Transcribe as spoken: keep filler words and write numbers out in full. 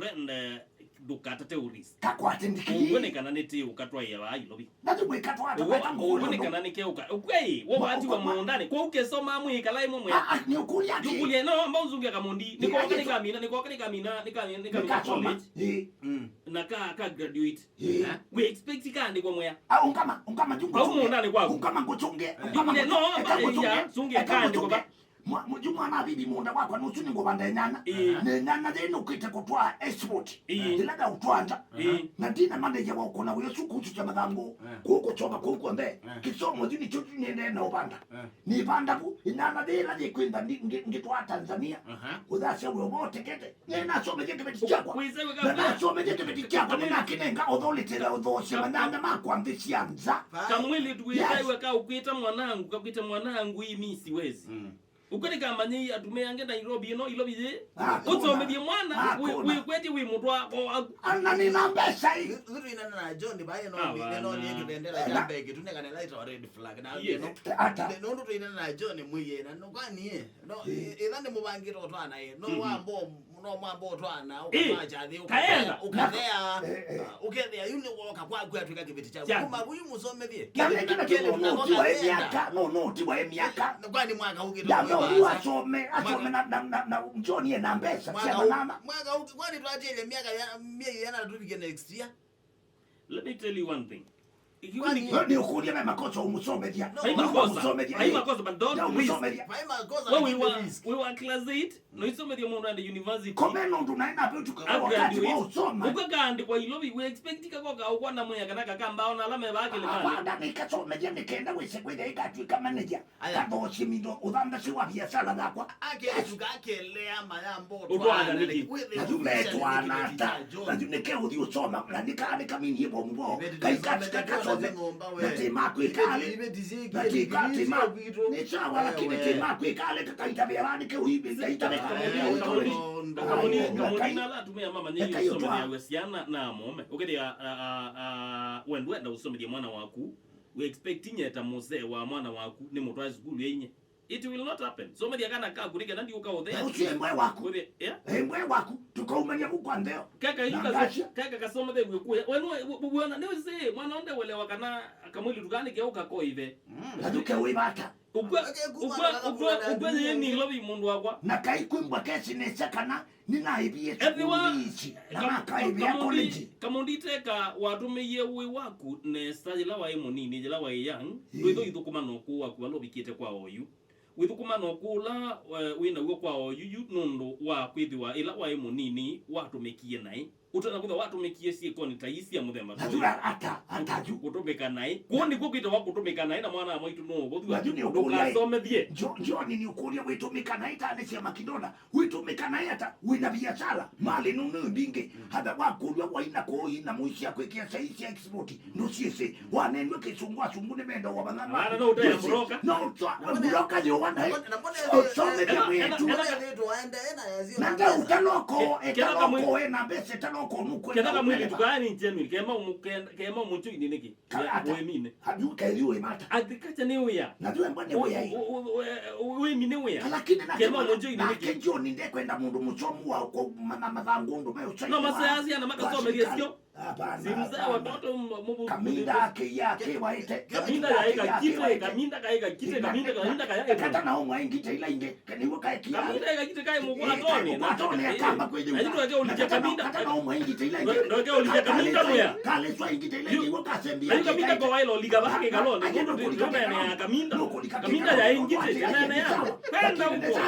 Wende ndũkatate ũrisi. Kakwate ndiki. Ũw'o nĩ kana nĩtĩ ũkatwaĩa vaa Ilovi. Nati mwĩkatwata Ũw'o, kweta ũw'o nĩ ngũndũ. Kana nĩkeũka. Ũkwei, wo Mwa-, watiwa ũka-, mwa-, mũũndanĩ. Kwa ũkesoma mwĩkala ĩmwe mwĩa. Ah, ah, nĩ ũkũlya ati. Ndũkũlya, no, amba ũzungia Kamondi. Nĩ Nĩkoka ati nĩkamina, nĩkoka nĩkamina, nĩkamina, nĩkamina Nĩkasoma. College. Ĩ. Mm. Na ka, ka graduate. Ĩ. Eh? We expect kaandĩkwa mwĩa. Ah, ungama, ungama jungu. Au chunge. Mũũndanĩ kwaku. Ungama nguchunge, ungama Ndũkũlya, nguchunge. No, Eka amba nguchunge. Ya, sungi Eka kaandĩkwa nguchunge. va. Mwa-, mwa-, juma na bibi mũũnda wakwa nũsu nĩ ngũvanda nyanya. Ĩĩ. Nĩ nyanya yĩ nũkĩte kũtwaa export. Ĩĩ. Ĩla ya ũtwaa nja. Ĩĩ. Na ndina manager wa ũkũna wĩa suku ũsu sya mathangũ. Ĩĩ. Kũu kũchoka kũu kw'onthe. Ĩĩ. Kĩsomo yu nĩkyo yu nĩendee na ũvanda. Ĩĩ. Nĩvanda vu, ĩnyanya yĩ ĩla yĩkwĩntha ndi-, ngĩ-, ngĩtwaa Tanzania. Aha. Ũthasya wĩa ũvotekete. Nĩnasomethie kĩveti kyakwa. Wĩsa wĩka Na nasomethie kĩveti kyakwa, nĩnakinenga authority ya ũthoosia manyanya makwa nthĩ sya nza. Kamwĩlĩtu wĩsa Yes. wĩka ũkwĩta mwanangu, kakwĩta mwanangu hii mi siwezi. Mm. Ũkwĩrĩka manyei atumĩa angĩ Nairobi ĩno, Ilovi yĩ. Ah, kuna. Ũsomethie mwana, Ah, wĩ-, kuna. Wĩkwetye wĩ mũtwa o aku. Ana nĩna mbeca ii. Yu-, yu twĩnana na John, baĩ no Ah, nĩ-, no bana. Nĩ kĩvendela kya Ela. Mbeki, tunekane light or red flag, na Yes. ĩno. Ata. Nĩ-, nũndũ twĩnana na John, mwĩyĩ, na nũkwani, eh? No, Ĩ. ĩ-, ĩla nĩ mũvangĩte ũtwana, eh? No Mhm. wambo, no mwambo ũtwana, Ĩ, ũkatwacha thĩ, kaenda. Ũkathea, ũkathea, Eh, eh. ah, ũkethea, yu nĩ woka kwaku atwĩka kĩveti kyaku. Kyaku. Kuma vuyu mũsomethie. Na nĩ kĩla kĩmwe no tiwa ĩ myaka, no, no, tiwa ĩ myaka. Na kwani mwaka ũkĩte Ndambe ũyu asome, asome Mwaka na, na, na, na John ye na mbeca mwaka cia ũ-, manana. Mwaka ũkĩ-, kwani twatĩle myaka ya, myei yana tũvike next year? Let me tell you one thing. Ikiwa Kwani ni Yo nĩ ũkũlya me makosa ũmũsomethia. No. Vai makosa. Ũmũsomethia. Vai makosa, but don't Yo please. Ũmũsomethia. Vai makosa, Well, we lakini were, risk. We were class eight. No isomethia mũndũ aende university. Kome nũndũ naĩ nape ũtukũ A wakati wa graduate. Ũsoma. Ũkakaandĩkwa Ilovi, we expect kakoka ũkwa na mwĩa kana kakamba ona ala me vaa kĩlĩmanĩ. Apanda nĩkasomethia nĩkenda wĩse kwĩthĩa ĩkatwĩka manager. Aya. Kathosi mindo ũthandasi wa biashara yakwa. Akesuka akelea mayambo Ũtwana twana nĩkĩ? Nĩkĩ? Wĩthĩ Na yu official metwana nĩkĩ ata? Kĩveti kya John? Na yu nĩke ũthi ũsoma, na nĩkaa nĩkaminie bomu bo. Iveti Kai tusome kati kya kakasome. John ng'omba we. Na tima kwĩka Iveti, alĩ. Iveti Na tika tima. Nĩ sawa, lakini tima kwĩka alĩ kakaita bela nĩke uibe, kaita bela. Kamoni, kamoni, kamoni, kamoni, na ala atumĩa mama nyinyi Eka yo twa. Ũsomethia syana na mome. Ũkethĩa, a, a, a, wendwenda ũsomethie mwana waku. We expecting eta mũsee wa mwana waku nĩ mũtwae sukulu ya inye. It will not happen. Somethia kana kaku nĩ kana ndiũka ũthea. Na ũcio embwe waku. Ũthea, yeah? Embwe waku. Tũkaumania vu kwa ntheo. Kaka Na ika ngacia. Kaka kasoma the wikuya. Wenu wona nĩ ũsĩ mwana onde welewa kana kamwili tukani ke ũka ko ithe. Na tuke wibata. Ukwa, Ake kuma ukwa, na ukwa, kakubona ukwa atumia yeni wengine. Lovi mũndũ wakwa. Na kaikwimbwa kesi nesa kana nĩnaĩvie Ethĩwa sukulu ici, na kam-, nakaĩvĩa kam-, college. Kamundi teka watũmĩie ũĩ waku nesa yĩla waĩ mũnini, yĩla waĩ young, Ĩĩ. Ndwĩthwa ithũkũma na ũkũũ waku vala ũvikĩte kwa oyu. Wĩthũkũma na ũkũũ ũla, eh, wĩ naw'o kwa oyu yu nũndũ wa kwĩthĩwa ĩla waĩ mũnini watũmĩkie naĩ. Ũtonya kwĩthwa watũmĩkie syĩkonĩ ta ii sya mũthemba ta ũyũ. Nathura ata, ata yu. Kũtũmĩka naĩ. Kũu nĩkw'o kwĩtawa kũtũmĩka naĩ na mwana wa mwaitũ nũũ ũvũthw'a. Na yu nĩ ũkũlya ĩ. Ndũkasomethye. Jo-, John nĩ ũkũlya wĩtũmĩka naĩ ĩtanĩ sya Makidoda. Wĩtũmĩka naĩ ata? Wĩna biashara, malĩ nũnũ mbingĩ. Hata wakũlw'a waina kũũ ina mũisya kwĩkĩa saisi ya export, ndũsyĩsĩ. Wanenwe kĩsũngũ, asũngũ nĩmenda wa bana. Mwana no ũtaya broker. No ũtwa, broker yũwa naĩ. Na mbona Ũsomethya ena, mwĩĩtu. Ena, ena, ena, ena, ena, ena, Na nda ũtaloko, Ke-, kena kamwe-, etaloko, ena mbesa etaloko, nukwe. Kena kamwĩĩtu kaani genuine, kema ũmũ-, ke-, kema ũmũnjoini nĩkĩ? Ka-, ata. Ũĩmine. Abu kaithi wĩ mata. Agriculture nĩ wĩa. Na tuwe mbone wĩa ĩ. Ũ-, ũ-, ũ-, ũ-, ũĩmi nĩ wĩa. Lakini na Kema kĩmwe, ũmũnjoini na nĩkĩ? Kĩnjoni ndekwenda mũndũ mũsomu wa kwa ma-, ma-, mathangũ ũndũ me ũchai No wa, masayansi ana wa makasomethia sirikali. Sio. Hapana, Simzae hapana. Watoto mbu-, mbu-, Kaminda akĩya akĩwaĩte. Kaminda yaĩka kite, kaminda kaĩka kite, kaminda, kaminda kayaĩka. Kata na ũmwe ingite ila ingĩ, nĩguo kaekia. Kaminda yaĩka kite kaĩ mũkwa atone, na atone akamba kwĩthĩwa. Aitũ ake ũlikya kaminda. Kata na ũmwe ingite ila ingĩ. Ndoke ũlikya kaminda mũya. Kaleswa ingite ila ingĩ, nĩguo kasembia. Aitũ kaminda kwa wailo lika bake kalone. Aitũ kũlika kaminda. Kaminda yaĩngite, nene ya. Kwenda huko.